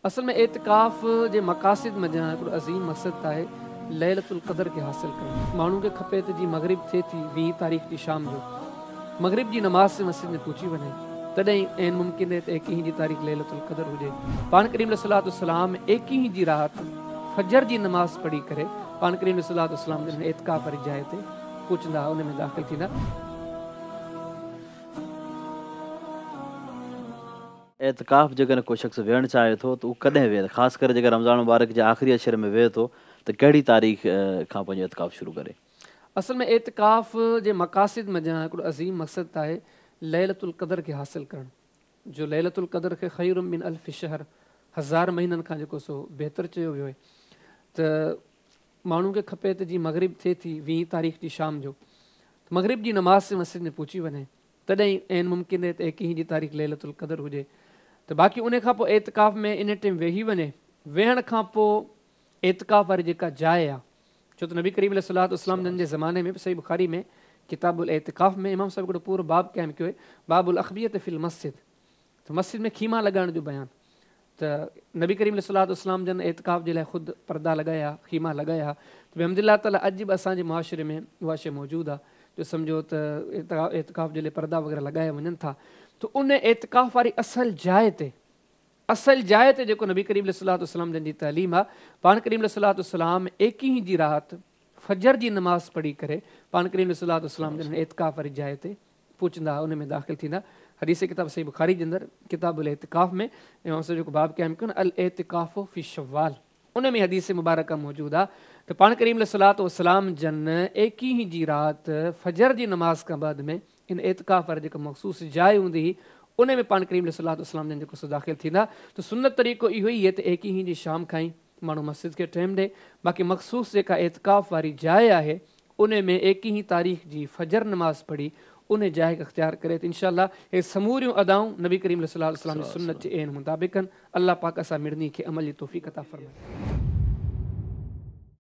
असल में एतिकाफ़ जे मक़ासिद मंझां हिकिड़ो अज़ीम मक़सदु आहे लैलतुल क़दर खे हासिल करणु। माण्हू खे खपे त जीअं मग़रिब थिए थी 20 तारीख़ जी शाम जो मग़रिब जी नमाज़ ते मस्जिद में पहुची वञे, तॾहिं ऐन मुमकिन आहे त 21 जी तारीख़ लैलतुल क़दर हुजे। पाण करीम अलैहि सलाम 21 जी राति फजर जी नमाज़ पढ़ी करे पाण करीम अलैहि सलाम जन एतिकाफ़ वारी जाइ ते पहुचंदा, उन में दाख़िल थींदा। एतिकाफ़ जेकॾहिं को शख़्स वेहणु चाहे थो त उहो कॾहिं वेहे, ख़ासि करे जेकर रमज़ान मुबारक जे आख़िरी अशर में वेहे थो त कहिड़ी तारीख़ खां पंहिंजो एतिकाफ़ शुरू करे? असल में एतिकाफ़ जे मक़ासिद मंझां हिकिड़ो अज़ीम मक़सदु आहे लैलतुल क़दर खे हासिल करणु, जो लैलतुल क़दर खे ख़ैर मिन अल्फ शहर 1000 महीननि खां जेको सो बहितर चयो वियो आहे। त माण्हू खे खपे त जीअं मग़रिब थिए थी 20 तारीख़ जी शाम जो मग़रिब जी नमाज़ ते मस्जिद में पहुची वञे, तॾहिं ऐन मुमकिन आहे त 21 जी तारीख़ लैलतुल क़दर हुजे। त बाक़ी उन खां पोइ एतिकाफ़ में इन टाइम वेही वञे, वेहण खां पोइ एतिकाफ़ वारी जेका जाइ आहे, छो त नबी करीम अलैहि सलाम जन जे ज़माने में सही बुखारी में किताबुल एतिकाफ़ में इमाम साहिब हिकिड़ो पूरो बाब क़ाइमु कयो आहे, बाबुल अख़बियत फिल मस्जिद, त मस्जिद में खीमा लॻाइण जो बयानु। त नबी करीम अलैहि सलाम जन एतिकाफ़ जे लाइ ख़ुदि पर्दा लॻाया, खीमा लॻाया। त अलहम्दुलिल्लाह ताला अॼु बि असांजे मुआशिरे में उहा शइ मौजूदु आहे जो सम्झो त एतिकाफ़ जे लाइ पर्दा वग़ैरह लॻाया वञनि था। त उन एतिकाफ़ वारी असल जाइ ते जेको नबी करीम अलैहि सलाम जन जी तालीम आहे, पाण करीम अलैहि सलाम 21 जी राति फजर जी नमाज़ पढ़ी करे पाण करीम अलैहि सलाम जन एतिकाफ़ वारी जाइ ते पहुचंदा, उन में दाख़िल थींदा। हदीस किताब सही बुखारी जे अंदरि किताबुल एतिकाफ़ में इमाम साहिब जेको बाब क़ाइमु कयो अल एतिकाफ़ फ़ी शव्वाल, उन में हदीस मुबारक मौजूदु आहे त पाण करीम अलैहि सलाम जन 21 जी राति फजर जी नमाज़ खां बाद में इन एतिकाफ़ वारी जेका मख़सूस जाइ हूंदी हुई उन में पाण करीम अलैहि सलाम जन जेको सो दाख़िल थींदा। त सुन्नत तरीक़ो इहो ई आहे त 21 जी शाम खां ई माण्हू मस्जिद खे टाइम ॾे, बाक़ी मख़सूस जेका एतिकाफ़ वारी जाइ आहे उन में 21 तारीख़ जी फजर नमाज़ पढ़ी उन जाइ खे अख़्तियार करे त इंशाअल्लाह इहे समूरियूं अदाऊं नबी करीम अलैहि सलाम जी सुन्नत जे ऐन मुताबिक़ आहिनि। अलाह पाक असां मिड़नी खे अमल जी तौफ़ीक़ अता फरमाए।